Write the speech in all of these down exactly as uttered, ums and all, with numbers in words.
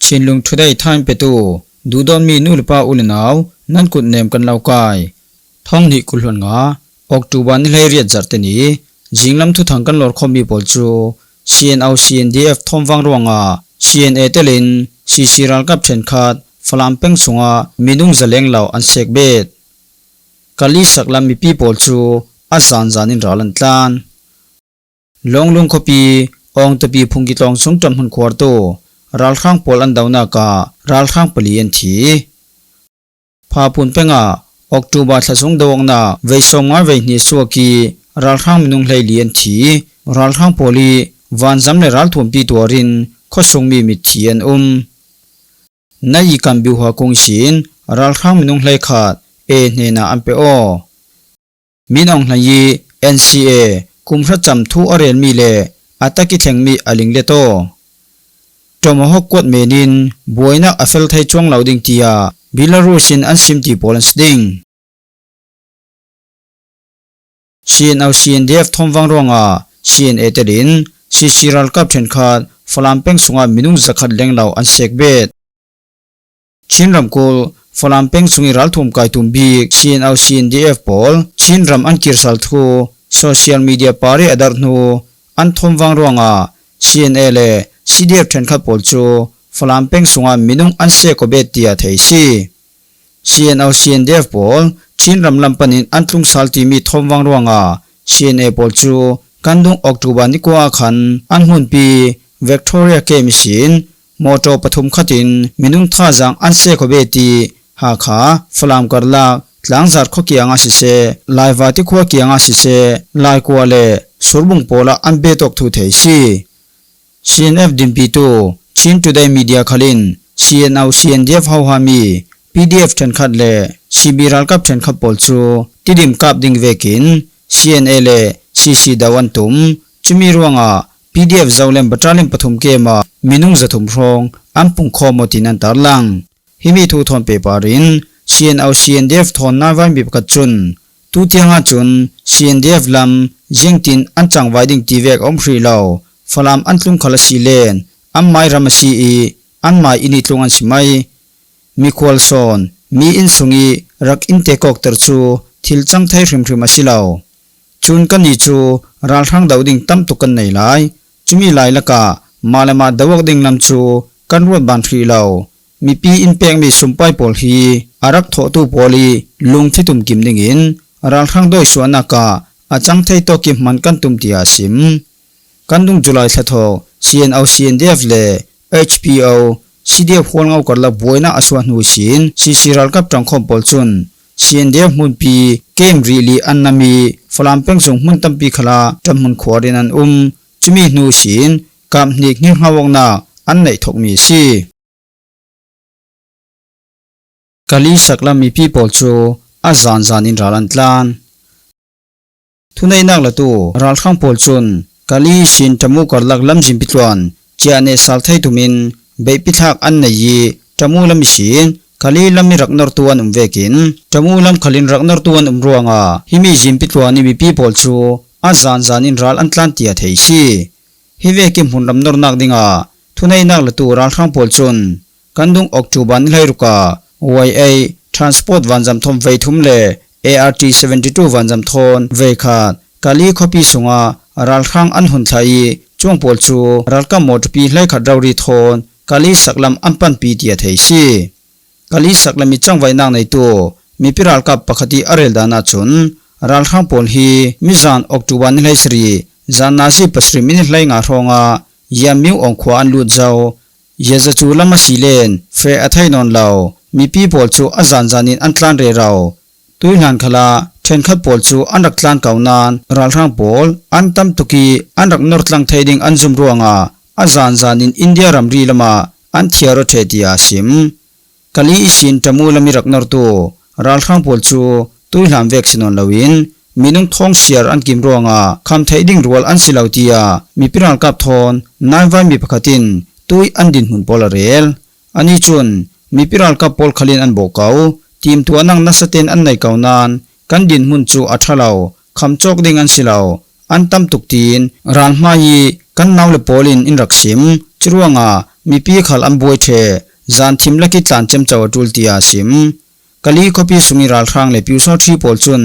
Chinlung Today thain petu duhdawtmi nu le pa u le nau nan kut nem kan lo kai. Thawng hnih kul hluan nga October ni hleiriat zarhte ni zinglam thuthang kan lawrkhawmmi pawl cu C N O C N D F thawmvang ruangah C N A telin C C ralkap ṭhenkhat Falam peng sungah minung zaleng lo an sek bet. Kali saklam mipi pawl cu a zanzan in ral an tlan. Lawnglung khuapi Awngtapi phungki tlawng sung ṭamhmun khuartu ralhrang pawl an donak ah ralhrang pali an thi. Phapun pengah October thla sung do awknak vei sawmnga vei hnih suak i ralhrang minung hleili an thi. Ralhrang pawl i vanzam le ralthuampi tuarin khuasungmi mitthi an um. Nai i kan biuha kung ihsin ralhrang minung hleikhat e hnenah an pe aw. Min Aung Hlaing i N C A kum hra cam thu a relmi le a tak i thlengmi a linglet aw. Tomahawk kuat menin buainak a fel thei cuang lo ding tiah Belarus in an sim ti pawl an si ding. C N O C N D F thawmvang ruangah C N A telin C C ralkap ṭhenkhat Falam peng sungah minung zakhat leng lo an sek bet. Chin ramkulh Falam peng sung i ralthuam kai tum bik C N O C N D F pawl Chin ram an kir sal thu social media par i a darh hnu an thawmvang ruangah C N A le C D F ṭhenkhat pawl cu Falam peng sungah minung an sek aw bet tiah thei si. C N O C N D F pawl Chin ram lam panin an tlung sal timi thawmvang ruangah C N A pawl cu kan dung October ni kua ah khan an hmunpi Victoria Camp ihsin mawṭaw pathum khatin minung thazaang an sek aw bet i Hakha, Falam karlak, Tlangzar khua kiangah siseh, Laivati khua kiangah siseh, Laikua le Surbung pawlah an bet awk thu thei si. C N F dinpitu Chin Today Media khalin C N O C N D F hohami P D F ṭhenkhat le C B ralkap ṭhenkhat pawl cu Tidim kap ding vekin C N A le C C do an tum. Cumi ruangah P D F Zoland Battalion pathum camp ah minung zathum hrawng an pungkhawm aw tiin an tarlang. Himi thu thawn pehpar in C N O C N D F thawn naivai mi pakhat cun, tu tiang ahcun C N D F lam ziangtin an cangvai ding ti vek a um hrih lo, Falam an tlung khal a si len, an mai ram a si i, an mai inn i tlung an si mai. Mikhual sawn, mi inn sung i rak in te kawkter cu thil cang thei hrimhrim a si lo. Cun kannih cu ralhrang do ding tam tuk kan nei lai. Cumi lai lakah mah le mah do awk ding lam cu kan ruat ban hrih lo. Mipi in pekmi sumpai pawl hi a rak thawhtu pawl i lungthitum kim dingin ralhrang dawisuahnak ah a cang thei tawk i hman kan tum, tiah a sim. Kan dung July thla thawk C N O C N D F le H P O, C D F Hualngo karlak buainak a suah hnu ihsin C C ralkap ṭangkhawm pawl cun C N D F hmunpi camp rili an nam i Falam peng sung hmun tampi khalah ṭamhmun khuar in an um. Cumi hnu ihsin kap hnik hnilhngau awknak an neih thokmi a si. Kali saklam mipi pawl cu a zanzan in ral an tlan. Thuneihnak latu ralhrang pawl cun Kali ihsin Tamu karlak lam zimpi tluan ciah neh sal thei tumin beihpi thlak an nei i Tamu lam ihsin Kali lam i rak nortu an um vekin Tamu lam khalin rak nortu an um ruangah himi zimpi tluan i mipi pawl cu a zanzan in ral an tlan tiah thei si. Hi vekin hmunram nornak dingah thuneihnak latu ralhrang pawl cun kan dung October ni hleiruk ah Y A Transport vanzam thawn veithum le A R T seventy two vanzam thawn veikhat Kali khuapi sungah ralhrang an hun thlah i cuang pawl cu ralkap mawṭapi hleikhat rori thawn Kali saklam an panpi tiah thei si. Kali saklam i cangvaihnak neitu mipi ralkap pakhat i a rel dan ahcun ralhrang pawl hi mizan October ni hleisarih zan nazi pasarih minit hleinga hrawngah Yammiu Awng khua an lut zo. Yaza cu lam a si len feh a thei nawn lo. Mipi pawl cu a zanzan in an tlan rero. Tuihlan khalah ṭhenkhat pawl cu an rak tlan ko nain ralhrang pawl an tam tuk i an rak nortlang thei ding an zum ruangah a zanzan in India ramri lamah an thiar aw ṭheh, tiah a sim. Kali ihsin Tamu lam i rak nortu ralhrang pawl cu tuihlan vek si nawn loin minung thawng siar an kim ruangah kham theih ding rual an si lo, tiah mipi ralkap thawn naivai mi pakhat in tuih an dinhmun pawl a rel. Anih cun mipi ralkap pawl khalin an bawh ko, timtuahnak nasa tein an nei ko nain kan dinhmun cu a ṭha lo, kham cawk ding an si lo, an tam tuk tiin ralhmai i kan nau le pawl in in rak sim. Curuangah mipi khal an buai ṭheh, zan thim lak i tlan cemco a ṭul tia a sim. Kali khuapi sung i ralhrang le Pyusawṭhi pawl cun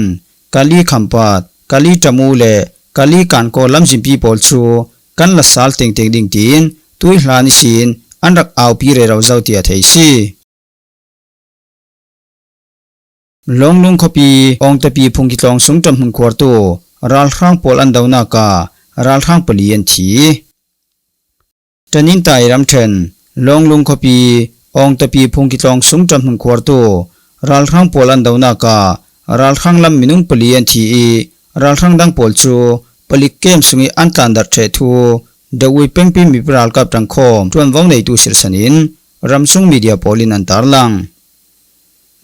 Kali Khampat, Kali Ṭamu le Kali Kankaw lamzinpi pawl cu kan la sal tengteng ding tiin tuihlan ihsin an rak aupi rero zo tia thei si. Lawnglung khuapi Awngtapi Phungkitlawng sung ṭanhmun khuartu ralhrang pawl an donak ah ralhrang pali an thi. Ṭanintai ramṭhen Lawnglung khuapi Awngtapi Phungkitlawng sung ṭanhmun khuartu ralhrang pawl an donak ah ralhrang lam minung pali an thi i ralhrang dang pawl cu palik kem sung i an tlandarh ṭheh thu Dawui pengpi mipi ralkap ṭangkhawm ṭuanvo neitu sirsan in ramsung media pawl in an tarlang.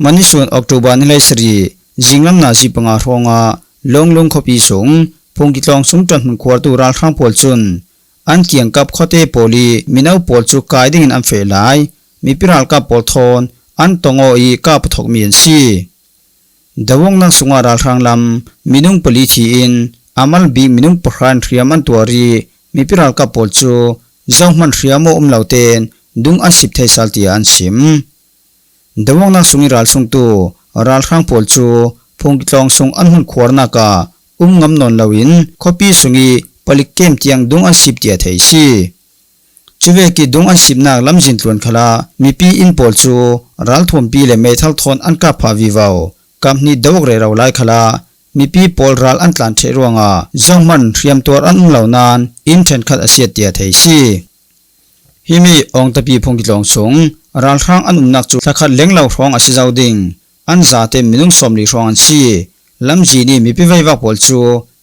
Mani sun October ni hleisarih zinglam nazi panga hrawngah Lawnglung khuapi sung Phungkitlawng sung ṭanhmun khuartu ralhrang pawl cun an kiangkap khuate pawl i mino pawl cu kai dingin an feh lai mipi ralkap pawl thawn an tong aw i kap a thawkmi an si. Dawongnak sungah ralhrang lam minung pali thi in a mal bik minung pahra in hriam an tuar i mipi ralkap pawl cu zohman hriam aw um lo tein dung an sip thei sal tia an sim. Dawongnak sung i ralsungtu ralhrang pawl cu Phungkitlawng sung an hmun khuarnak ah um ngam nawn loin khuapi sung i palik kem tiang dung an sip tia thei si. Cuvek i dung an sipnak lamzin tluan khalah mipi inn pawl cu ralthuampi le meithal thawn an kap phah vivo. Kap hnih dawk rero lai khalah mipi pawl ral an tlan ṭheh ruangah zohman hriamtuar an um lo nain inn ṭhenkhat a siat tia thei si. Himi Awngtapi Phungkitlawng sung ralhrang an umnak cu thlakhat lenglo hrawng a si zo ding an zate minung sawmli hrawng an si. Lamzin i mipi veivak pawl cu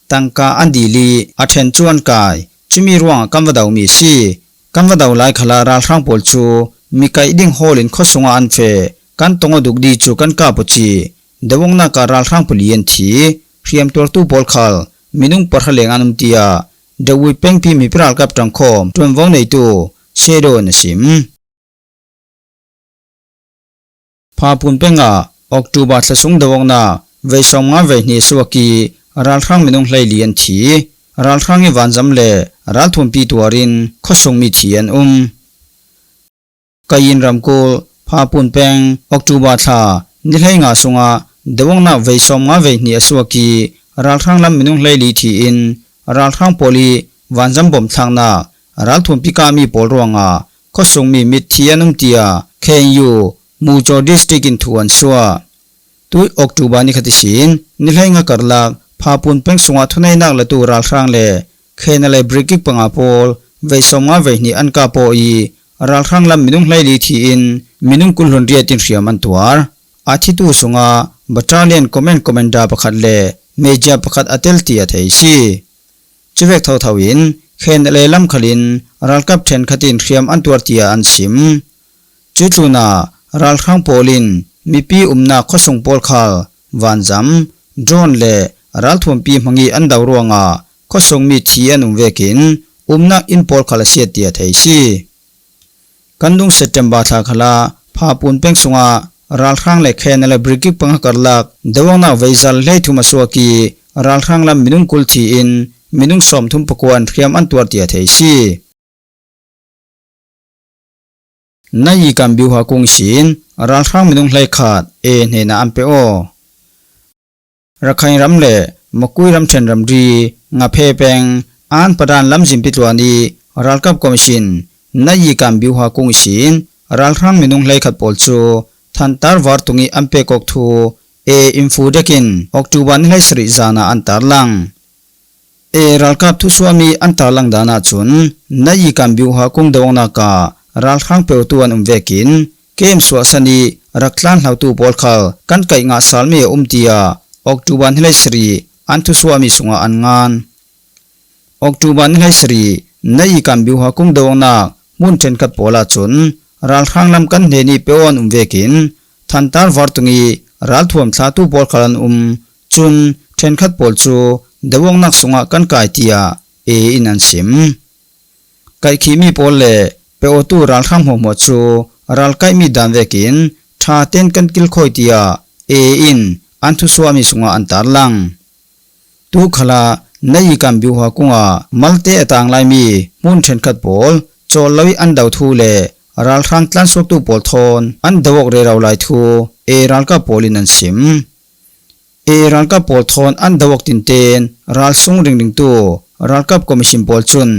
tangka an dil i a ṭhen cu an kai. Cumi ruangah kan va domi a si. Kan va do lai khalah ralhrang pawl cu mi kaih ding hawl in khuasungah an feh. Kan tong aw duk dih cu kan kap aw cih. Dawongnak ah ralhrang pali an thi. Hriamtuartu pawl khal minung pahra leng an um tiah Dawui pengpi mipi ralkap ṭangkhawm ṭuanvo neitu Sedaw in a sim. Phapun peng ah October thla sung dawongnak vei sawmnga vei hnih a suak i ralhrang minung hleili an thi. Ralhrang i vanzam le ralthuampi tuar in khuasung mi thi an um. Kayin ramkulh Phapun peng October thla ni hleinga sungah dawongnak vei sawmnga vei hnih a suak i ralhrang lam minung hleili thi in ralhrang pawl i vanzam bawmthlaknak ralthuampi kami pawl ruangah khuasung mi mit thi an um tiah K N U Mujaw District in thu an suah. Tui October ni khat ihsin ni hleinga karlak Phapun peng sungah thuneihnak latu ralhrang le K N L A brigade panga pawl vei sawmnga vei hnih an kap aw i ralhrang lam minung hleili thi in minung kul hlun riat in hriam an tuar. A thitu sungah Battalion Command Commander pakhat le Major pakhat a tel ti a thei si. Cuvek thotho in K N L A lam khal in ralkap ṭhenkhat in hriam an tuar tiah an sim. Cuih tlunah ralhrang pawl in mipi umnak khuasung pawl khal vanzam, drone le ralthuampi hmang i an do ruangah khuasung mi thi an um vekin umnak inn pawl khal a siat tiah thei si. Kan dung September thla khalah Phapun peng sungah ralhrang le K N L A brigade panga karlak dawongnak vei zali hleithum a suak i ralhrang lam minung kul thi in minung sawmthum pakua in hriam an tuar tiah thei si. Nayi Kambiuha kung ihsin ralhrang minung hleikhat A hnenah an pe aw. Rakhine ram le Makui ramṭhen ramri Ngaphe peng An Padan lamzinpi tluan i ralkap kawm ihsin Nayi Kambiuha kung ihsin ralhrang minung hleikhat pawl cu thantar var tung i an pek awk thu A Info Desk in October ni hleisarih zan ah an tarlang. A ralkap thusuahmi an tarlang dan ahcun Nayi Kambiuha kung dawngnak ah ralhrang peutu an um vekin kem suahsan i rak tlan hlotu pawl khal kan kaih ngah salmi a um tiah October ni hleisarih an thusuahmi sungah an ngan. October ni hleisarih Nayi Kambiuha kung dawngnak hmun ṭhenkhat pawl ahcun ralhrang lam kan hnen i peuh an um vekin thantar var tung i ralthuam thlatu pawl khal an um. Cun ṭhenkhat pawl cu dawngnak sungah kan kai tiah A in an sim. Kaihkhihmi pawl le peuhawtu ralhrang hmuahhmuah cu ralkaihmi dan vekin ṭha tein kan kilkhawi tiah A in an thusuahmi sungah an tarlang. Tu khalah Nayi Kambiuha kungah malte a tang laimi hmun ṭhenkhat pawl chawl lo ih an do thu le ralhrang tlansuaktu pawl thawn an do awk rero lai thu ei ralkap pawl in an sim. Ei ralkap pawl thawn an do awk tinten ralsung ringringtu ralkap commission pawl cun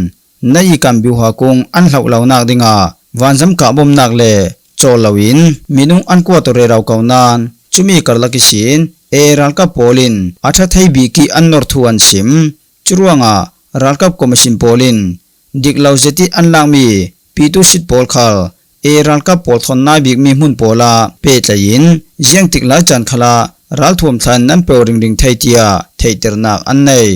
na i kam biuha kung an hloh lonak dingah vanzam kahbawmnak le chawl loin minung an kuat aw rero ko nain cumi karlak ihsin ei ralkap pawl in a ṭha thei bik ih an nor thu an sim. Curuangah ralkap commission pawl in dik lo zet ih an lakmi pitu sit pawl khal ei ralkap pawl thawn nai bikmi hmun pawlah pehtlaih in ziangtik lai caan khalah ralthuam thla in nan pe aw ringring thei tiah theihternak an nei.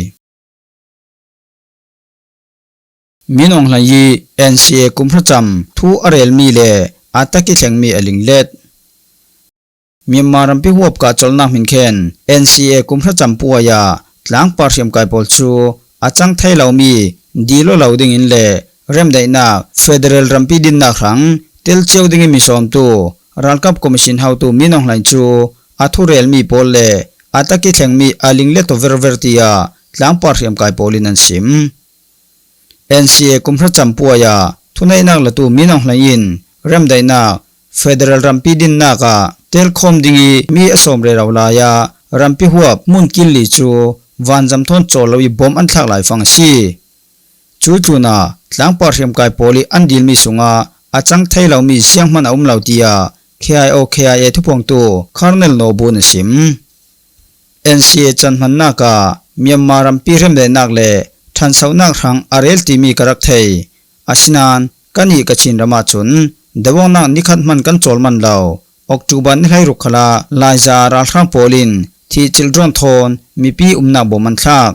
Min Aung Hlaing ih N C A kum hra cam thu a relmi le a tak ih thlengmi a linglet. Myanmar rampi huap kahcolhnak hminkhen N C A kum hra cam puai ah tlangpar hriamkai pawl cu a cang thei lomi dil aw lo dingin le remdaihnak federal rampi dinnak hrang tel cio dingin mi sawmtu ralkap commission hotu Min Aung Hlaing cu a thurelmi pawl le a tak ih thlengmi a linglet aw verver tiah tlangpar hriamkai pawl in an sim. N C A kum hra cam puai ah thuneihnak latu Min Aung Hlaing in remdaihnak federal rampi dinnak ah telkhawm ding ih mi a sawm rero lai ah rampi huap hmun kil li cu vanzam thawn chawl lo ih bom an thlak laifang a si. Cu tlunah tlangpar hriamkai pawl ih an dilmi sungah a cang thei lomi zianghman a um lo tiah K I O K I A thuphuangtu Colonel Naw Bun a sim. N C A canhmannak ah Myanmar rampi remdaihnak le ṭhansohnak hrang a rel timi ka rak thei. Asinain kannih Kachin ram ahcun do awknak nikhat hman kan cawl man lo. October ni hleiruk khalah Laiza ralhrang pawl in thihcilh drone thawn mipi umnak bom an thlak.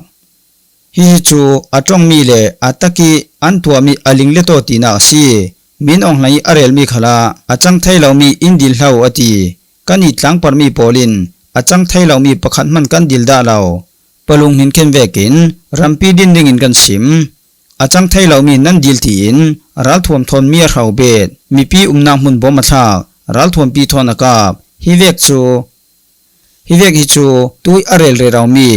Hihi cu a ṭongmi le a tak ih an tuahmi a linglet aw tinak a si. Min Aung Hlaing ih a relmi khalah a cang thei lomi in dil hlah uh a ti. Kannih tlangparmi pawl in a cang thei lomi pakhat hman kan dil dah lo. Palung hminkhen vekin rampi din dingin kan sim. A cang thei lomi nan dil tiin ralthuam thawn mi a hro bet, mipi umnak hmun bom a thlak, ralthuampi thawn a kap. Hi vek cu, hi vek hi cu tui a rel reromi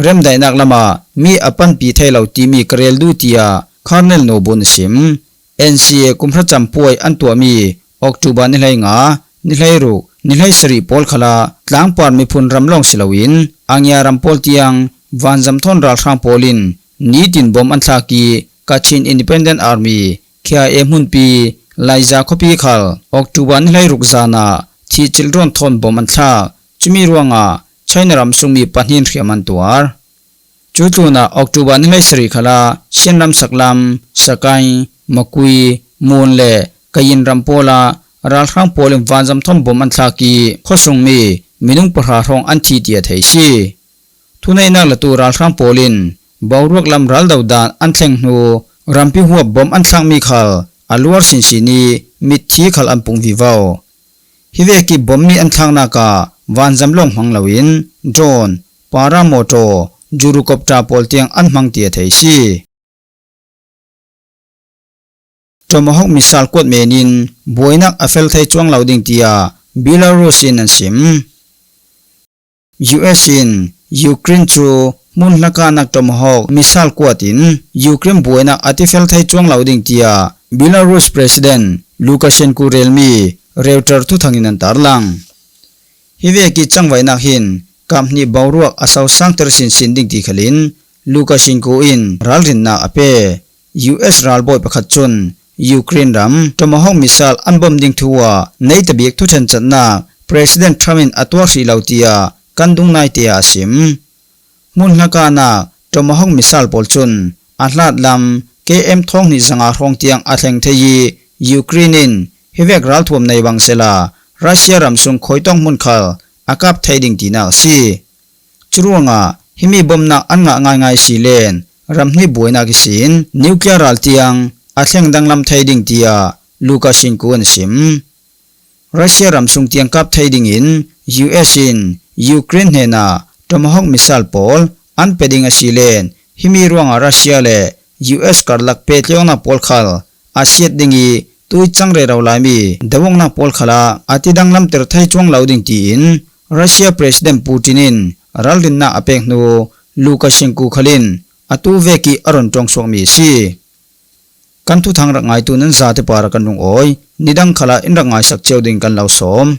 remdaihnak lamah mi a panpi thei lo timi ka rel duh tiah Colonel Naw Bun a sim. N C A kum hra cam puai an tuahmi October ni hleinga, ni hleiruk, ni hleisarih pawl khalah tlangpar miphun ram lawng si loin a ngia ram pawl tiang vanzam thawn ralhrang pawl in nitin bom an thlak ih Kachin Independent Army, K I A hmunpi Laiza khuapi khal October ni hleiruk zan ah thihcilh drone thawn bom an thlak. Cumi ruangah China ram sungmi pahnih in hriam an tuar. Cu tlunah October ni hleisarih khalah Shan ram saklam, Sakai, Makui, Mun le Kayin ram pawl ah ralhrang pawl in vanzam thawn bom an thlak ih khuasungmi minung pahra hrawng an thi tiah thei si. Thuneihnak latu ralhrang pawl in boruak lam raldo dan an thleng hnu rampi huap bom an thlakmi khal a luar sinsin ih mitthi khal an pung vivo. Hi vekih bommi an thlaknak ah vanzam lawng hmang loin drone, paramotor, gyrocopter pawl tiang an hmang tiah thei si. Tomahawk missile kuat men in buainak a fel thei cuang lo ding tiah Belarus in an sim. U S in Ukraine cu hmun hlakahnak Tomahawk missile kuat in Ukraine buainak a ti fel thei cuang lo ding tiah Belarus President Lukashenko relmi Reuters thuthang in an tarlang. Hi vekih cangvaihnak hin kap hnih boruak a sosangter sinsin ding ti khalin Lukashenko in ralrinnak a pe. U S ralbawi pakhat cun Ukraine ram Tomahawk missile an bom ding thu ah neita bik thuṭhencatnak President Trump in a tuah hrih lo tiah kan dung naite ah a sim. Hmun hlakahnak Tomahawk missile pawl cun a hlatlam K M thawng hnih zanga hrawng tiang a thleng thei ih Ukraine in hi vek ralthuam nei bang sehla Russia ram sung khawitawng hmun khal a kap thei ding tinak a si. Curuangah himi bomnak an ngah ngaingai si len ram hnih buainak ihsin nuclear ral tiang a thleng danglam thei ding tiah Lukashenko in a sim. Russia ram sung tiang kap thei dingin U S in Ukraine hnenah Tomahawk missile pawl an pe ding a si len himi ruangah Russia le U S karlak pehtlaih awknak pawl khal a siat ding ih tui cang rero laimi do awknak pawl khalah a ti danglamter thei cuang lo ding tiin Russia President Putin in ralrinnak a pek hnu Lukashenko khalin atu vekih a run ṭuangsuakmi a si. Kan thuthang rak ngaitu nan zate para kan lungawi. Nidang khalah in rak ngaisak cio ding kan lo sawm.